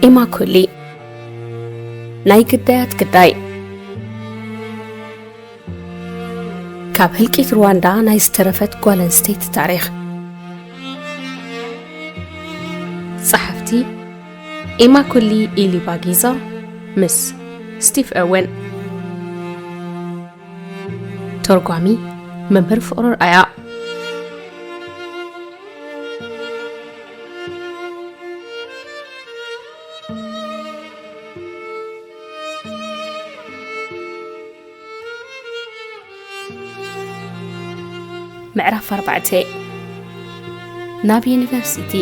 ኢማኩሊ፣ ናይ ግዳያት ግዳይ። ካብ ህልቂት ሩዋንዳ ናይ ዝተረፈት ጓል ኣንስተይቲ ታሪኽ። ጸሓፍቲ፣ ኢማኩሊ ኢሊባጊዛ ምስ ስቲቭ ኦወን። ተርጓሚ፣ መምህር ፍቕሩ ኣርኣያ። ምዕራፍ ኣርባዕተ። ናብ ዩኒቨርሲቲ።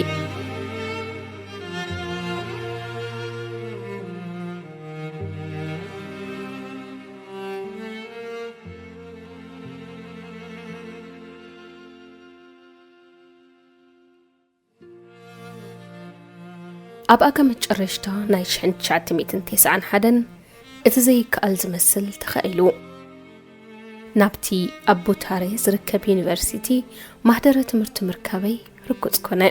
ኣብ ኣጋ መጨረሽታ ናይ ሽሕን ትሽዓተ ሚእትን ተስዓን ሓደን እቲ ዘይከኣል ዝመስል ተኻኢሉ። ናብቲ ኣብ ቡታሬ ዝርከብ ዩኒቨርሲቲ ማህደረ ትምህርቲ ምርካበይ ርጉጽ ኮነ።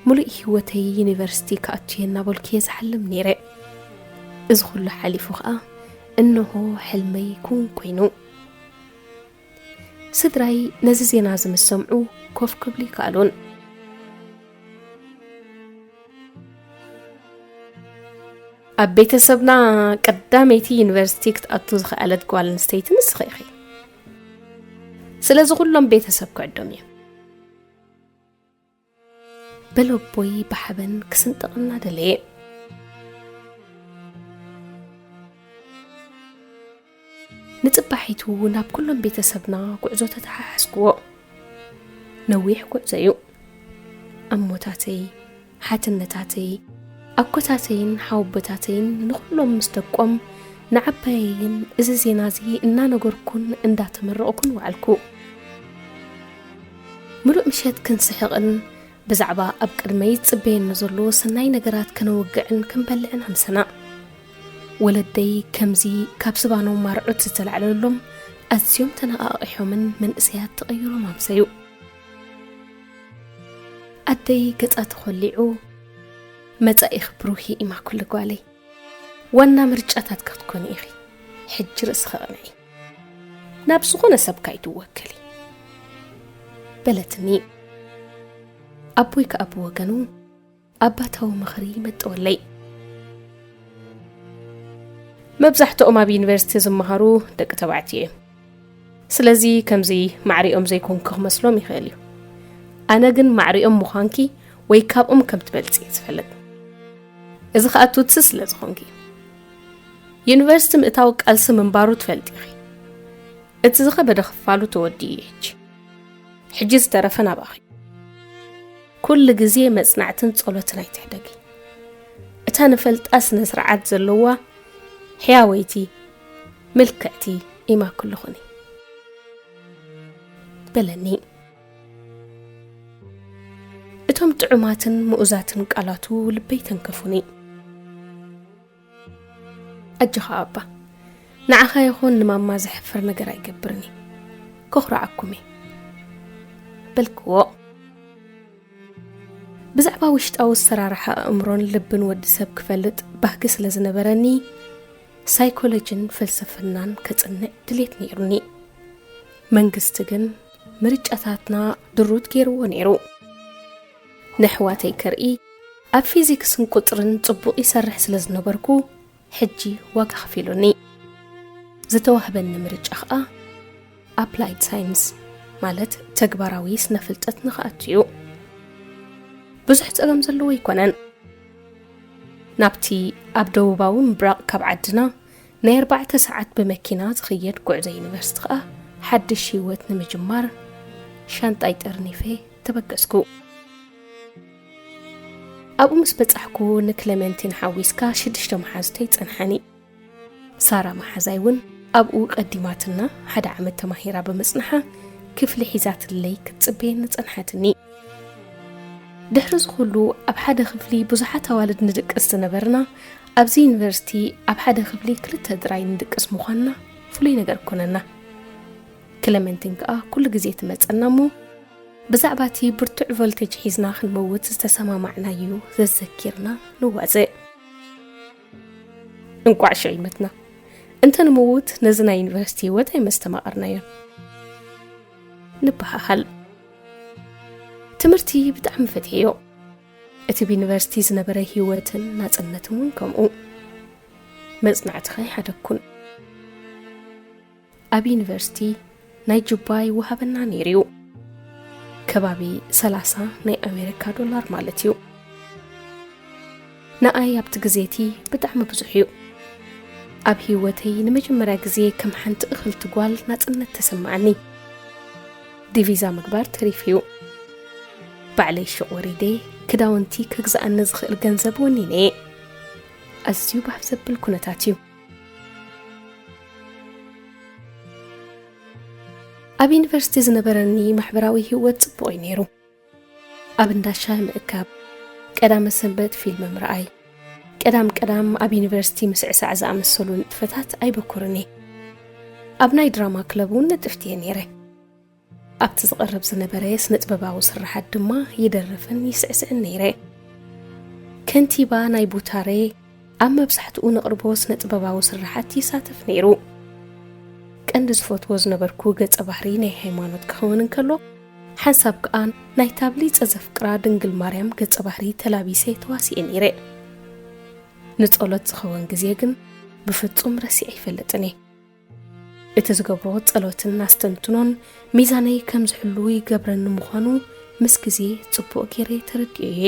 ሙሉእ ህይወተይ ዩኒቨርሲቲ ክኣቱ እየ እናበልኩ እየ ዝሓልም ነይረ። እዚ ኩሉ ሓሊፉ ኸኣ እንሆ ሕልመይ ክውን ኮይኑ። ስድራይ ነዚ ዜና እዚ ምስ ሰምዑ ኮፍ ክብሉ ኣይከኣሉን። ኣብ ቤተሰብና ቀዳመይቲ ዩኒቨርሲቲ ክትኣቱ ዝኸኣለት ጓል ኣንስተይቲ ንስኺ ኢኺ። ስለዚ ኩሎም ቤተሰብ ክዕዶም እዮም። በለቦይ ብሓበን ክስንጥቕ እናደለየ። ንጽባሒቱ ናብ ኩሎም ቤተሰብና ጉዕዞ ተተሓሓዝክዎ። ነዊሕ ጉዕዞ እዩ። ኣሞታተይ፣ ሓትነታተይ፣ ኣኮታተይን ሓወቦታተይን ንኹሎም ምስ ደቆም ንዓባየይን እዚ ዜና እዚ እናነገርኩን እንዳተመረቕኩን ወዓልኩ። ምሉእ ምሸት ክንስሕቕን ብዛዕባ ኣብ ቅድመይ ዝጽበየኒ ዘሎ ሰናይ ነገራት ከነውግዕን ክንበልዕን ኣምሰና። ወለደይ ከምዚ ካብ ዝባኖም ኣርዑት ዝተላዕለሎም ኣዝዮም ተነቓቒሖምን መንእሰያት ተቐይሮም ኣምሰዩ። ኣደይ ገጻ ተኾሊዑ፣ "መጻኢኺ ብሩህ እዩ ኢማኩሊ ጓለይ። ዋና ምርጫታት ክትኮኒ ኢኺ። ሕጂ ርእስኺ ኣቕንዒ። ናብ ዝኾነ ሰብ ካይትወከሊ" በለትኒ። ኣቦይ ከኣ ብወገኑ ኣባታዊ ምኽሪ መጠወለይ። መብዛሕትኦም ኣብ ዩኒቨርሲቲ ዝመሃሩ ደቂ ተባዕትዮ እዮም። ስለዚ ከምዚ ማዕሪኦም ዘይኮንኪ ክመስሎም ይኽእል እዩ። ኣነ ግን ማዕሪኦም ምዃንኪ ወይ ካብኦም ከም ትበልጺ እየ ዝፈልጥ። እዚ ኸኣ ቱትሲ ስለ ዝኾንኪ እዩ። ዩኒቨርሲቲ ምእታው ቃልሲ ምንባሩ ትፈልጢ ኢኺ። እቲ ዝኸበደ ክፋሉ ተወዲኡ እዩ ሕጂ። ሕጂ ዝተረፈ ናባኺ። ኩሉ ግዜ መጽናዕትን ጸሎትን ኣይትሕደጊ። እታ ንፈልጣ ስነ ስርዓት ዘለዋ ሕያወይቲ፣ ምልክዕቲ ኢማኩሊ ኩኒ በለኒ። እቶም ጥዑማትን ምኡዛትን ቃላቱ ልበይ ተንከፉኒ። ኣጆኻ ኣባ፣ ንዓኻ ይኹን ንማማ ዘሕፍር ነገር ኣይገብርን እየ። ከኹርዓኩም እየ በልክዎ። ብዛዕባ ውሽጣዊ ኣሰራርሓ ኣእምሮን ልብን ወዲ ሰብ ክፈልጥ ባህጊ ስለ ዝነበረኒ፣ ሳይኮሎጂን ፍልስፍናን ከጽንዕ ድሌት ነይሩኒ። መንግስቲ ግን ምርጫታትና ድሩት ገይርዎ ነይሩ። ነሕዋተይ ከርኢ ኣብ ፊዚክስን ቁጽርን ጽቡቕ ይሰርሕ ስለ ዝነበርኩ፣ ሕጂ ዋጋ ከፊሉኒ። ዝተዋህበኒ ምርጫ ኸኣ ኣፕላይድ ሳይንስ፣ ማለት ተግባራዊ ስነ ፍልጠት ንኽኣቱ እዩ። ብዙሕ ጸገም ዘለዎ ኣይኮነን። ናብቲ ኣብ ደቡባዊ ምብራቕ ካብ ዓድና ናይ ኣርባዕተ ሰዓት ብመኪና ዝኽየድ ጉዕዞ ዩኒቨርሲቲ ኸኣ ሓድሽ ህይወት ንምጅማር ሻንጣይ ጠርኒፈ ተበገስኩ። ኣብኡ ምስ በጻሕኩ ንክለመንቲን ሓዊስካ ሽዱሽተ መሓዙተይ ጸንሓኒ። ሳራ መሓዛይ እውን ኣብኡ ቀዲማትና ሓደ ዓመት ተማሂራ ብምጽንሓ ክፍሊ ሒዛትለይ ክትጽበየኒ ጸንሓትኒ። ድሕሪ እዚ ኩሉ ኣብ ሓደ ክፍሊ ብዙሓት ኣዋልድ ንድቅስ ዝነበርና፣ ኣብዚ ዩኒቨርሲቲ ኣብ ሓደ ክፍሊ ክልተ ጥራይ ንድቅስ ምዃንና ፍሉይ ነገር ኮነና። ክለመንቲን ከኣ ኩሉ ግዜ ትመጸና እሞ፣ ብዛዕባ እቲ ብርቱዕ ቮልቴጅ ሒዝና ክንመውት ዝተሰማማዕናዩ ዘዘኪርና ንዋፅእ። እንቋዕ ሽዑ ይመትና። እንተ ንምውት ነዚ ናይ ዩኒቨርሲቲ ህይወት ኣይመስተማቐርናዮን። ንበሃሃል። ትምህርቲ ብጣዕሚ ፈትየዮ። እቲ ብዩኒቨርሲቲ ዝነበረ ህይወትን ናጽነትን እውን ከምኡ። መጽናዕቲ ከይሓደግኩን። ኣብ ዩኒቨርሲቲ ናይ ጁባ ይወሃበና ነይሩ እዩ። ከባቢ ሰላሳ ናይ ኣሜሪካ ዶላር ማለት እዩ። ንኣይ ኣብቲ ግዜ እቲ ብጣዕሚ ብዙሕ እዩ። ኣብ ህይወተይ ንመጀመርያ ግዜ ከም ሓንቲ እኽልቲ ጓል ናጽነት ተሰማዓኒ። ዲቪዛ ምግባር ተሪፉ እዩ። ባዕለይ ሹቕ ወሪደ ክዳውንቲ ከግዝኣኒ ዝኽእል ገንዘብ ወኒነ እየ። ኣዝዩ ባህ ዘብል ኩነታት እዩ። ኣብ ዩኒቨርሲቲ ዝነበረኒ ማሕበራዊ ህይወት ጽቡቕ እዩ ነይሩ። ኣብ እንዳ ሻሂ ምእካብ፣ ቀዳመ ሰንበት ፊልም ምርኣይ፣ ቀዳም ቀዳም ኣብ ዩኒቨርሲቲ ምስዕሳዕ ዝኣመሰሉ ንጥፈታት ኣይበኩርን እየ። ኣብ ናይ ድራማ ክለብ እውን ንጥፍቲ እየ ነይረ። ኣብቲ ዝቐርብ ዝነበረ ስነ ጥበባዊ ስርሓት ድማ ይደርፍን ይስዕስዕን ነይረ። ከንቲባ ናይ ቡታሬ ኣብ መብዛሕትኡ ነቕርቦ ስነ ጥበባዊ ስርሓት ይሳተፍ ነይሩ። ቀንዲ ዝፈትዎ ዝነበርኩ ገጸ ባህሪ ናይ ሃይማኖት ክኸውን እንከሎ፣ ሓንሳብ ከኣ ናይታ ኣብሊጸ ዘፍቅራ ድንግል ማርያም ገጸ ባህሪ ተላቢሰ ተዋሲኤ ነይረ። ንጸሎት ዝኸውን ግዜ ግን ብፍጹም ረሲዐ ኣይፈልጥን እየ። እቲ ዝገብሮ ጸሎትን ኣስተንትኖን ሚዛነይ ከም ዝሕሉ ይገብረኒ ምዃኑ ምስ ግዜ ጽቡቕ ገይረ ተረዲኤ እየ።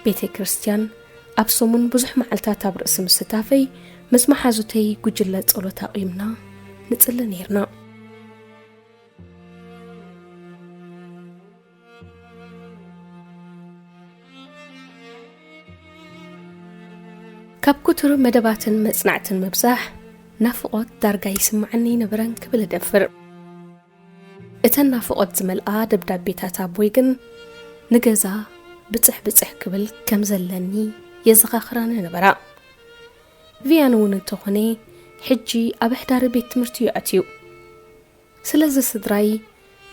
ቤተ ክርስቲያን ኣብ ሰሙን ብዙሕ መዓልታት ኣብ ርእሲ ምስታፈይ፣ ምስ መሓዙተይ ጉጅለ ጸሎት ኣቑምና ንጽሊ ነይርና። ካብ ክቱር መደባትን መጽናዕትን ምብዛሕ፣ ናፍቖት ዳርጋ ይስምዓኒ ኣይነበረን ክብል እደፍር። እተን ናፍቖት ዝመልኣ ደብዳቤታት ኣቦይ ግን፣ ንገዛ ብጽሕ ብጽሕ ክብል ከም ዘለኒ የዘኻኽራኒ ነበራ። ቪያን እውን እንተኾነ፣ ሕጂ ኣብ ኣሕዳሪ ቤት ትምህርቲ እዩ ኣትዩ። ስለዚ ስድራይ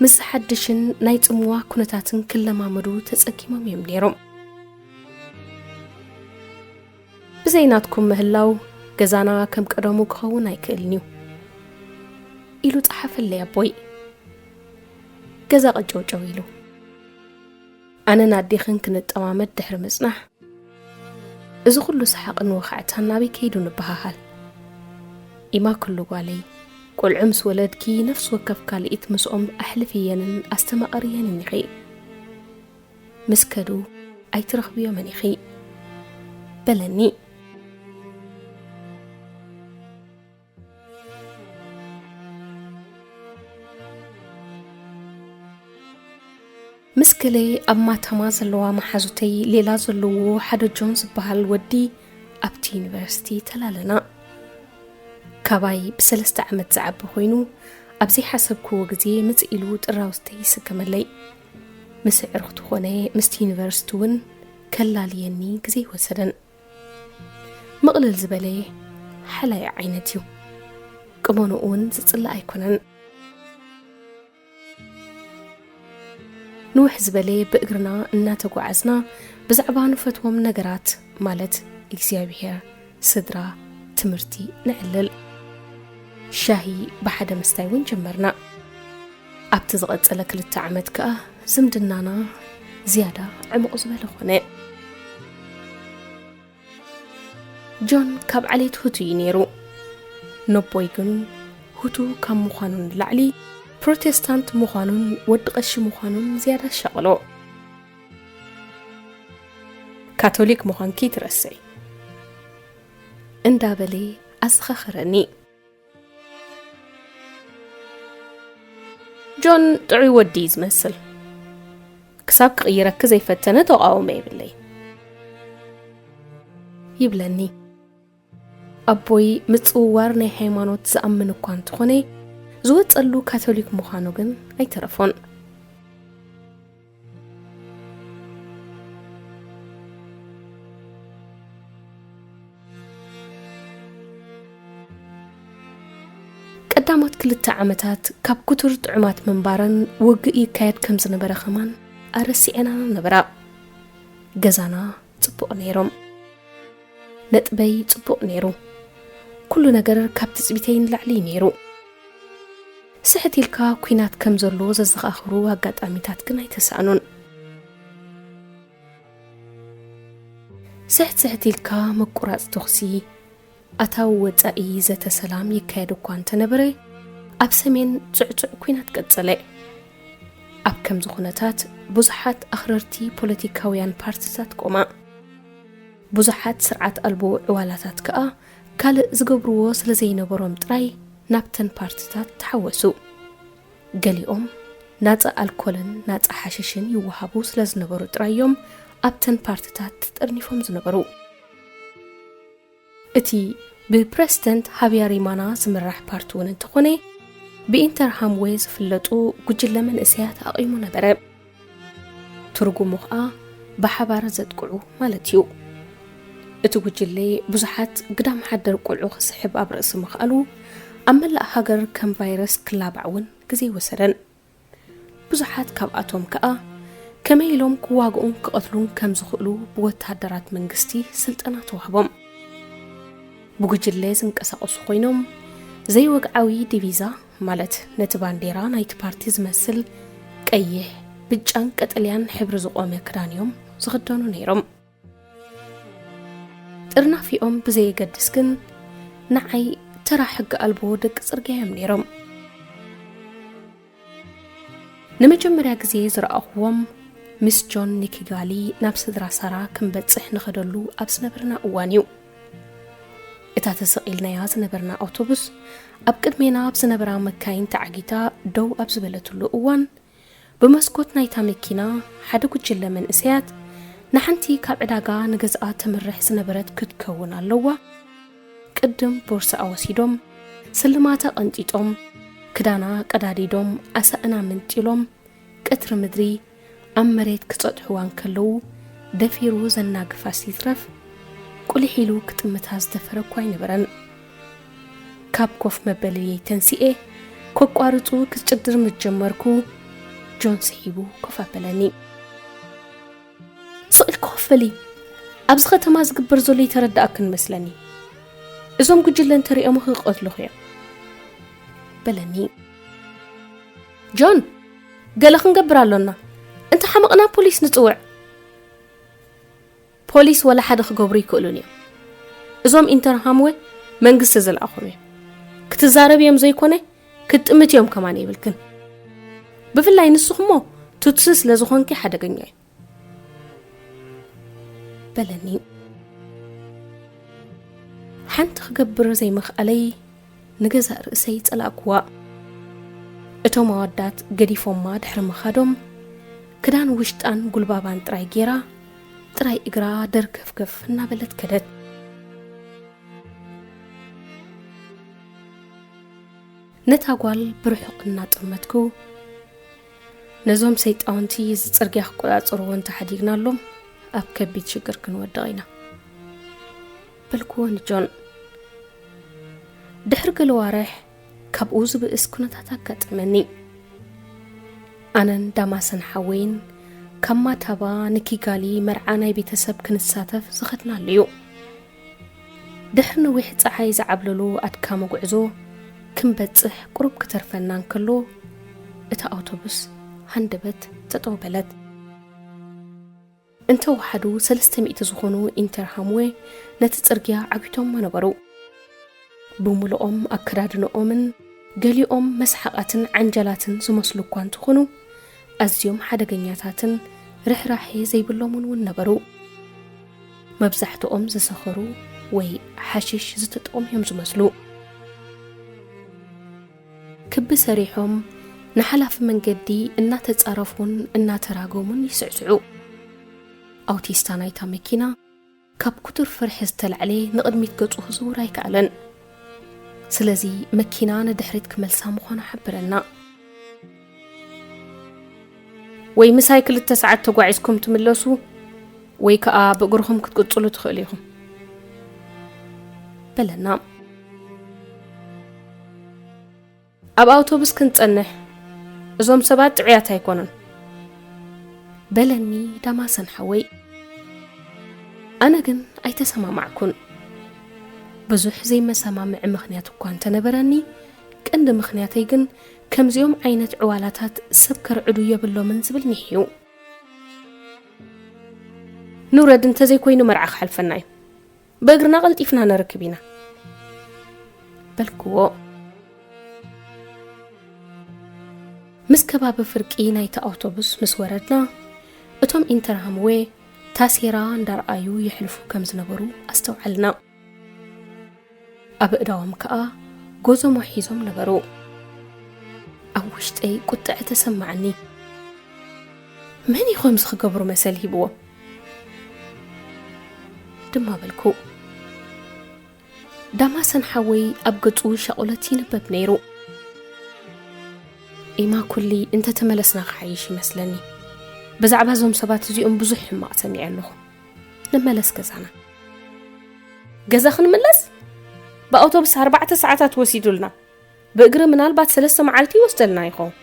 ምስ ዝሓድሽን ናይ ጽምዋ ኩነታትን ክለማመዱ ተጸጊሞም እዮም ነይሮም። "ብዘይ ናትኩም ምህላው ገዛና ከም ቀደሙ ክኸውን ኣይክእልን እዩ" ኢሉ ጸሓፈለይ ኣቦይ። ገዛ ቀጨውጨው ኢሉ። ኣነን ኣዴኽን ክንጠማመድ ድሕሪ ምጽናሕ፣ እዚ ኩሉ ሰሓቕን ወኻዕታን ናበይ ከይዱ ንበሃሃል። ኢማ ኩሉ ጓለይ፣ ቆልዑ ምስ ወለድኪ ነፍሲ ወከፍ ካልኢት ምስኦም ኣሕልፍየንን ኣስተማቐርየንን ኢኺ። ምስ ከዱ ኣይትረኽብዮምን ኢኺ በለኒ። ምስ ገለ ኣብ ማታማ ዘለዋ መሓዙተይ ሌላ ዘለዎ ሓደ ጆን ዝበሃል ወዲ ኣብቲ ዩኒቨርሲቲ ተላለና። ካባይ ብሰለስተ ዓመት ዝዓቢ ኮይኑ፣ ኣብ ዘይሓሰብክዎ ግዜ ምጽእ ኢሉ ጥራውዝተይ ይስከመለይ። ምስ ኣዕሩኽቱ ኾነ ምስቲ ዩኒቨርሲቲ እውን ከላልየኒ ግዜ ኣይወሰደን። ምቕልል ዝበለ ሓላይ ዓይነት እዩ። ቅመንኡ እውን ዝጽላእ ኣይኮነን። ንውሕ ዝበለ ብእግርና እናተጓዓዝና ብዛዕባ ንፈትዎም ነገራት ማለት እግዚኣብሔር፣ ስድራ፣ ትምህርቲ ነዕልል። ሻሂ ብሓደ ምስታይ እውን ጀመርና። ኣብቲ ዝቐጸለ ክልተ ዓመት ከኣ ዝምድናና ዝያዳ ዕሙቕ ዝበለ ኾነ። ጆን ካብ ዓሌት ሁቱ እዩ ነይሩ። ነቦይ ግን ሁቱ ካብ ምዃኑ ንላዕሊ ፕሮቴስታንት ምዃኑን ወዲ ቀሺ ምዃኑን ዝያዳ ኣሻቐሎ። "ካቶሊክ ምዃንኪ ትረስዒ" እንዳበለ ኣዘኻኸረኒ። ጆን ጥዑይ ወዲ እዩ ዝመስል። ክሳብ ክቕይረኪ ዘይፈተነ ተቓውሞ የብለይ ይብለኒ። ኣቦይ ምጽውዋር ናይ ሃይማኖት ዝኣምን እኳ እንተኾነ፣ ዝወጸሉ ካቶሊክ ምዃኑ ግን ኣይተረፎን። ቀዳሞት ክልተ ዓመታት ካብ ክቱር ጥዑማት ምንባረን ውግእ ይካየድ ከም ዝነበረ ከማን ኣረሲዐናን ነበራ። ገዛና ጽቡቕ ነይሮም። ነጥበይ ጽቡቕ ነይሩ። ኩሉ ነገር ካብ ትጽቢተይ ንላዕሊ ነይሩ። ስሕት ኢልካ ኲናት ከም ዘሎ ዘዘኻኽሩ ኣጋጣሚታት ግን ኣይተሳእኑን። ስሕት ስሕት ኢልካ ምቁራጽ ተኹሲ፣ ኣታዊ ወጻኢ ዘተ ሰላም ይካየድ እኳ እንተነበረ፣ ኣብ ሰሜን ጽዕጹዕ ኲናት ቀጸለ። ኣብ ከምዚ ኩነታት ብዙሓት ኣኽረርቲ ፖለቲካውያን ፓርቲታት ቆማ። ብዙሓት ስርዓት ኣልቦ ዕዋላታት ከኣ ካልእ ዝገብርዎ ስለ ዘይነበሮም ጥራይ ናብተን ፓርቲታት ተሓወሱ። ገሊኦም ናጻ ኣልኮልን ናጻ ሓሽሽን ይወሃቡ ስለ ዝነበሩ ጥራይ እዮም ኣብተን ፓርቲታት ተጠርኒፎም ዝነበሩ። እቲ ብፕረሲደንት ሃብያሪማና ዝምራሕ ፓርቲ እውን እንተኾነ፣ ብኢንተርሃምዌ ዝፍለጡ ጉጅለ መንእሰያት ኣቒሙ ነበረ። ትርጉሙ ኸኣ ብሓባር ዘጥቅዑ ማለት እዩ። እቲ ጉጅለ ብዙሓት ግዳም ሓደር ቆልዑ ክስሕብ ኣብ ርእሲ ምኽኣሉ፣ ኣብ መላእ ሃገር ከም ቫይረስ ክላባዕ እውን ግዜ ኣይወሰደን። ብዙሓት ካብኣቶም ከኣ ከመይ ኢሎም ክዋግኡን ክቐትሉን ከም ዝኽእሉ ብወተሃደራት መንግስቲ ስልጠና ተዋህቦም። ብጉጅለ ዝንቀሳቐሱ ኮይኖም፣ ዘይወግዓዊ ዲቪዛ፣ ማለት ነቲ ባንዴራ ናይቲ ፓርቲ ዝመስል ቀይሕ፣ ብጫን ቀጠልያን ሕብሪ ዝቖመ ክዳን እዮም ዝኽደኑ ነይሮም። ጥርናፊኦም ብዘየገድስ ግን፣ ንዓይ ተራ ሕጊ ኣልቦ ደቂ ጽርግያ እዮም ነይሮም። ንመጀመርያ ግዜ ዝረኣኹዎም፣ ምስ ጆን ንኪጋሊ ናብ ስድራ ሳራ ክንበጽሕ ንኸደሉ ኣብ ዝነበርና እዋን እዩ። እታ ተሰቒልናያ ዝነበርና ኣውቶቡስ ኣብ ቅድሜና ኣብ ዝነበራ መካይን ተዓጊታ ደው ኣብ ዝበለትሉ እዋን፣ ብመስኮት ናይታ መኪና ሓደ ጉጅለ መንእሰያት ንሓንቲ ካብ ዕዳጋ ንገዝኣ ተምርሕ ዝነበረት ክትከውን ኣለዋ፣ ቅድም ቦርሳኣ ወሲዶም፣ ስልማታ ቀንጢጦም፣ ክዳና ቀዳዲዶም፣ ኣሳእና መንጢሎም፣ ቀትሪ ምድሪ ኣብ መሬት ክጸጥሕዋ እንከለዉ፣ ደፊሩ ዘናግፋስ ይትረፍ፣ ቁሊሕ ኢሉ ክጥምታ ዝደፈረ እኳ ኣይነበረን። ካብ ኮፍ መበሊየይ ተንሲኤ፣ ከቋርጹ ክጭድር ምስ ጀመርኩ፣ ጆን ስሒቡ ኮፍ ኣበለኒ። ስቕ ኢልኪ ኮፍ በሊ። ኣብዚ ከተማ ዝግበር ዘሎ ይተረዳእክን መስለኒ። እዞም ጉጅለ እንተሪኦምኺ ክቐትሉኺ እዮም። በለኒ። ጆን፣ ገለ ክንገብር ኣሎና። እንተ ሓመቕና ፖሊስ ንጽውዕ። ፖሊስ ወላ ሓደ ክገብሩ ይክእሉን እዮም። እዞም ኢንተርሃምወ መንግስቲ ዝለኣኾም እዮም። ክትዛረብዮም ዘይኮነ፣ ክትጥምትዮም ከማን የብልክን። ብፍላይ ንስኹሞ ቱትሲ ስለ ዝኾንኪ ሓደገኛ እዩ። በለኒ። ሓንቲ ክገብር ዘይምኽኣለይ ንገዛእ ርእሰይ ጸላእኩዋ። እቶም ኣወዳት ገዲፎማ ድሕሪ ምኻዶም፣ ክዳን ውሽጣን ጉልባባን ጥራይ ጌራ፣ ጥራይ እግራ ደርከፍከፍ እናበለት ከደት። ነታ ጓል ብርሑቕ እናጠመትኩ፣ ነዞም ሰይጣውንቲ እዚ ጽርግያ ክቆጻጸርዎ እንተሓዲግናሎም፣ ኣብ ከቢድ ሽግር ክንወድቕ ኢና። በልክዎ ንጆን። ድሕሪ ገለ ዋርሕ ካብኡ ዝብእስ ኩነታት ኣጋጠመኒ። ኣነን ዳማሰን ሓወይን ካብ ማታባ ንኪጋሊ መርዓ ናይ ቤተሰብ ክንሳተፍ ዝኸድናሉ እዩ። ድሕሪ ነዊሕ ጸሓይ ዝዓብለሉ ኣድካሚ ጉዕዞ ክንበጽሕ ቁሩብ ክተርፈና እንከሎ፣ እታ ኣውቶቡስ ሃንደበት ጠጠው በለት። እንተወሓዱ ሰለስተ ሚእቲ ዝኾኑ ኢንተርሃምወ ነቲ ጽርግያ ዓጒቶሞ ነበሩ። ብምሉኦም ኣከዳድንኦምን ገሊኦም መስሓቓትን ዓንጃላትን ዝመስሉ እኳ እንተኾኑ፣ ኣዝዮም ሓደገኛታትን ርሕራሄ ዘይብሎምን እውን ነበሩ። መብዛሕትኦም ዝሰኸሩ ወይ ሓሽሽ ዝተጠቐሙ እዮም ዝመስሉ። ክቢ ሰሪሖም ንሓላፊ መንገዲ እናተጻረፉን እናተራገሙን ይስዕስዑ። ኣውቲስታ ናይታ መኪና ካብ ክቱር ፍርሒ ዝተላዕለ ንቕድሚት ገጹ ክዝውር ኣይከኣለን። ስለዚ መኪና ንድሕሪት ክመልሳ ምዃኑ ሓበረና። ወይ ምሳይ ክልተ ሰዓት ተጓዒዝኩም ትምለሱ፣ ወይ ከኣ ብእግርኹም ክትቅጽሉ ትኽእሉ ኢኹም፣ በለና። ኣብ ኣውቶቡስ ክንጸንሕ፣ እዞም ሰባት ጥዑያት ኣይኮኑን፣ በለኒ ዳማሰን ሓወይ። ኣነ ግን ኣይተሰማማዕኩን። ብዙሕ ዘይመሰማምዒ ምኽንያት እኳ እንተነበረኒ፣ ቀንዲ ምኽንያተይ ግን ከምዚኦም ዓይነት ዕዋላታት ሰብ ከርዕዱ የብሎምን ዝብል ኒሕ እዩ። ንውረድ፣ እንተዘይኮይኑ መርዓ ክሓልፈና እዩ። ብእግርና ቀልጢፍና ንርክብ ኢና፣ በልክዎ። ምስ ከባቢ ፍርቂ ናይቲ ኣውቶቡስ ምስ ወረድና፣ እቶም ኢንተርሃምዌ ታሴራ እንዳርኣዩ የሕልፉ ከም ዝነበሩ ኣስተውዓልና። ኣብ እዳዎም ከኣ ጎዞሞ ሒዞም ነበሩ። ኣብ ውሽጠይ ቁጥዐ ተሰማዓኒ። መን እዩ ከምዚ ክገብሩ መሰል ሂብዎ? ድማ በልኩ። ዳማሰን ሓወይ ኣብ ገጹ ሻቑለት ይንበብ ነይሩ። ኢማ ኩሊ እንተተመለስና ክሓይሽ ይመስለኒ። ብዛዕባ እዞም ሰባት እዚኦም ብዙሕ ሕማቕ ሰሚዐ ኣለኹ። ንመለስ ገዛና። ገዛ ክንምለስ? ብኣውቶቡስ ኣርባዕተ ሰዓታት ወሲዱልና። ብእግሪ ምናልባት ሰለስተ መዓልቲ ይወስደልና ይኸውን።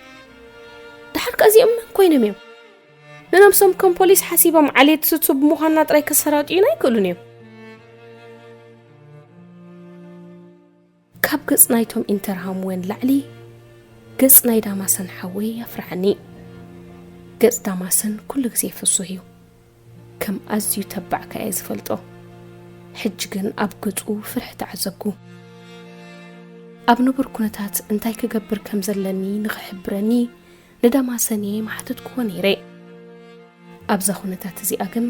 ደሓር ከ እዚኦም መን ኮይኖም እዮም? ንነብሶም ከም ፖሊስ ሓሲቦም ዓሌት ስሱ ብምዃንና ጥራይ ከሰራጥዩና ኣይክእሉን እዮም። ካብ ገጽ ናይቶም ኢንተርሃምወን ላዕሊ፣ ገጽ ናይ ዳማሰን ሓወይ ኣፍርዓኒ። ገጽ ዳማሰን ኩሉ ግዜ ፍሱህ እዩ። ከም ኣዝዩ ተባዕ ከኣ እየ ዝፈልጦ። ሕጂ ግን ኣብ ገጹ ፍርሒ ተዓዘብኩ። ኣብ ንቡር ኩነታት እንታይ ክገብር ከም ዘለኒ ንኽሕብረኒ ንዳማሰን እየ ምሓተትክዎ ነይረ። ኣብዛ ኩነታት እዚኣ ግን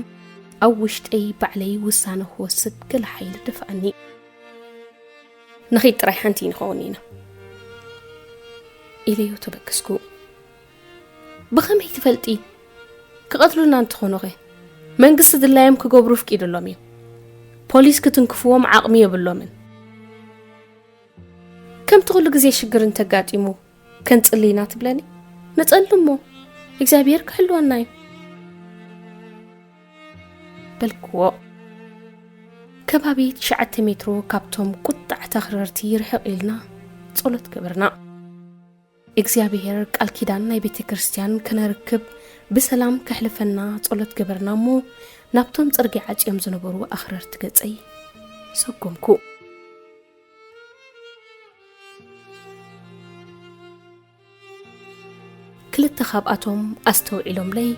ኣብ ውሽጠይ ባዕለይ ውሳነ ክወስድ ገለ ሓይሊ ደፍኣኒ። ንኺድ ጥራይ ሓንቲ ንኸውን ኢና፣ ኢለዮ ተበገስኩ። ብኸመይ ትፈልጢ? ክቐትሉና እንተኾኑኸ? መንግስቲ ድላዮም ክገብሩ ፍቂዱሎም እዩ። ፖሊስ ክትንክፍዎም ዓቕሚ የብሎምን። ከምቲ ኩሉ ግዜ ሽግር እንተጋጢሙ ከንጽሊ ኢና ትብለኒ? ንጸሊ እሞ እግዚኣብሔር ክሕልወና እዩ፣ በልክዎ። ከባቢ ትሽዓተ ሜትሮ ካብቶም ቁጣዕቲ ኣኽረርቲ ርሕቕ ኢልና ጸሎት ገበርና። እግዚኣብሔር ቃል ኪዳን ናይ ቤተ ክርስቲያን ከነርክብ ብሰላም ከሕልፈና ጸሎት ገበርና እሞ ናብቶም ጽርግያ ዓጽዮም ዝነበሩ ኣኽረርቲ ገጸይ ሰጎምኩ። ክልተ ካብኣቶም ኣስተውዒሎምለይ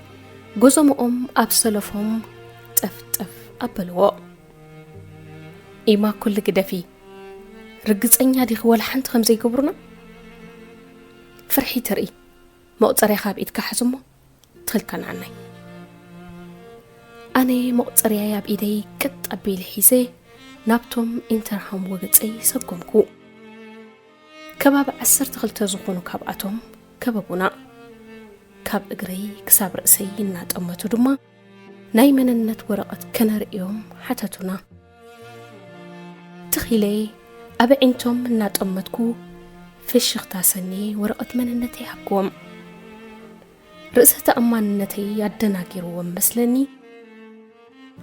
ጎዞምኦም ኣብ ሰለፎም ጠፍጠፍ ኣበልዎ። ኢማ ኩሉ ግደፊ፣ ርግጸኛ ዲኺ ወላ ሓንቲ ከም ዘይገብሩና? ፍርሒ ትርኢ፣ መቑጸርያ ካብ ኢድካ ሓዝ እሞ ትኽልከናናይ። ኣነ መቑጸርያይ ኣብ ኢደይ ቅጥ ኣቢለ ሒዘ ናብቶም ኢንተርሃም ወገጸይ ሰጎምኩ። ከባቢ ዓሰርተ ክልተ ዝኾኑ ካብኣቶም ከበቡና። ካብ እግረይ ክሳብ ርእሰይ እናጠመቱ ድማ ናይ መንነት ወረቐት ከነርእዮም ሓተቱና። ትኺለ ኣብ ኣዒንቶም እናጠመትኩ ፍሽኽታ ሰንየ ወረቐት መንነተይ ሃብክዎም። ርእሰ ተኣማንነተይ ኣደናጊርዎም መስለኒ።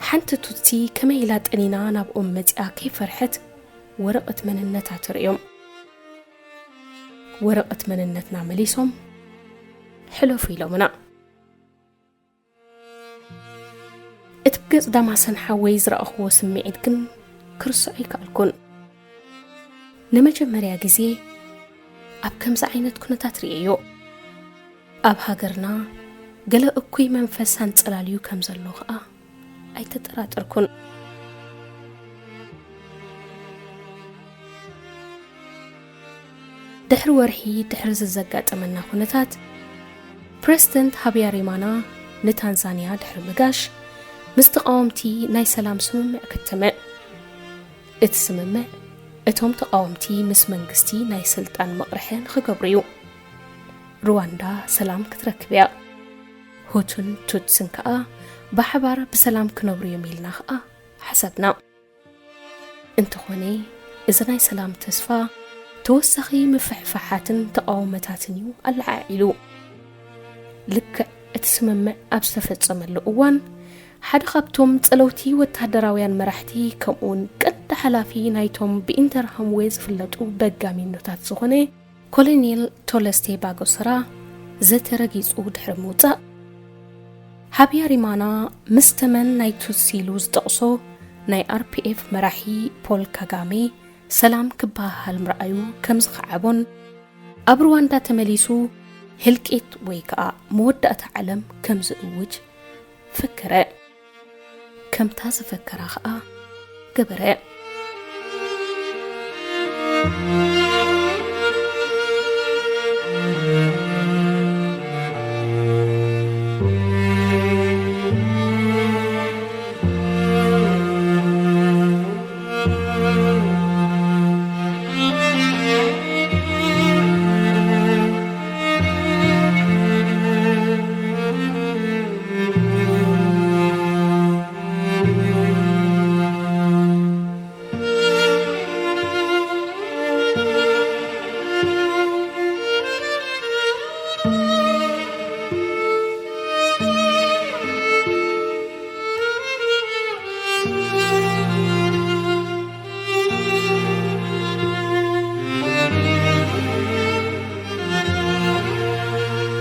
ሓንቲ ቱትሲ ከመይ ኢላ ጠኒና ናብኦም መጺኣ ከይፈርሐት ወረቐት መንነታ ትርእዮም። ወረቐት መንነትና መሊሶም ሕለፉ ኢሎምና። እቲ ብገጽ ዳማሰን ሓወይ ዝረኣኽዎ ስምዒት ግን ክርስዖ ኣይከኣልኩን። ንመጀመርያ ግዜ ኣብ ከምዚ ዓይነት ኩነታት ርእየዮ። ኣብ ሃገርና ገለ እኩይ መንፈስ ኣንጸላልዩ ከም ዘሎ ኸኣ ኣይተጠራጠርኩን። ድሕሪ ወርሒ ድሕሪ እዚ ዘጋጠመና ኩነታት፣ ፕረዚደንት ሃብያሪማና ንታንዛንያ ድሕሪ ምጋሽ፣ ምስ ተቓወምቲ ናይ ሰላም ስምምዕ ከተመ። እቲ ስምምዕ፣ እቶም ተቓወምቲ ምስ መንግስቲ ናይ ስልጣን መቕርሒ ንኽገብሩ እዩ። ሩዋንዳ ሰላም ክትረክብ እያ። ሁቱን ቱትስን ከኣ ብሓባር ብሰላም ክነብሩ እዮም ኢልና ከኣ ሓሰብና። እንተኾነ፣ እዚ ናይ ሰላም ተስፋ ተወሳኺ ምፍሕፋሓትን ተቓውሞታትን እዩ ኣለዓዒሉ። ልክዕ እቲ ስምምዕ ኣብ ዝተፈጸመሉ እዋን፣ ሓደ ካብቶም ጸለውቲ ወተሃደራውያን መራሕቲ፣ ከምኡውን ቀንዲ ሓላፊ ናይቶም ብኢንተርሃምዌ ዝፍለጡ በጋሚኖታት ዝኾነ ኮሎኔል ቶለስቴ ባጎሰራ ዘተ ረጊጹ ድሕሪ ምውጻእ፣ ሃብያሪማና ምስ ተመን ናይ ቱትሲ ኢሉ ዝጠቕሶ ናይ ኣር ፒ ኤፍ መራሒ ፖል ካጋሜ ሰላም ክበሃሃል ምርኣዩ ከም ዝኸዓቦን፣ ኣብ ሩዋንዳ ተመሊሱ ህልቂት ወይ ከኣ መወዳእታ ዓለም ከም ዝእውጅ ፈከረ። ከምታ ዝፈከራ ኸኣ ገበረ።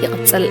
ይቕጽል።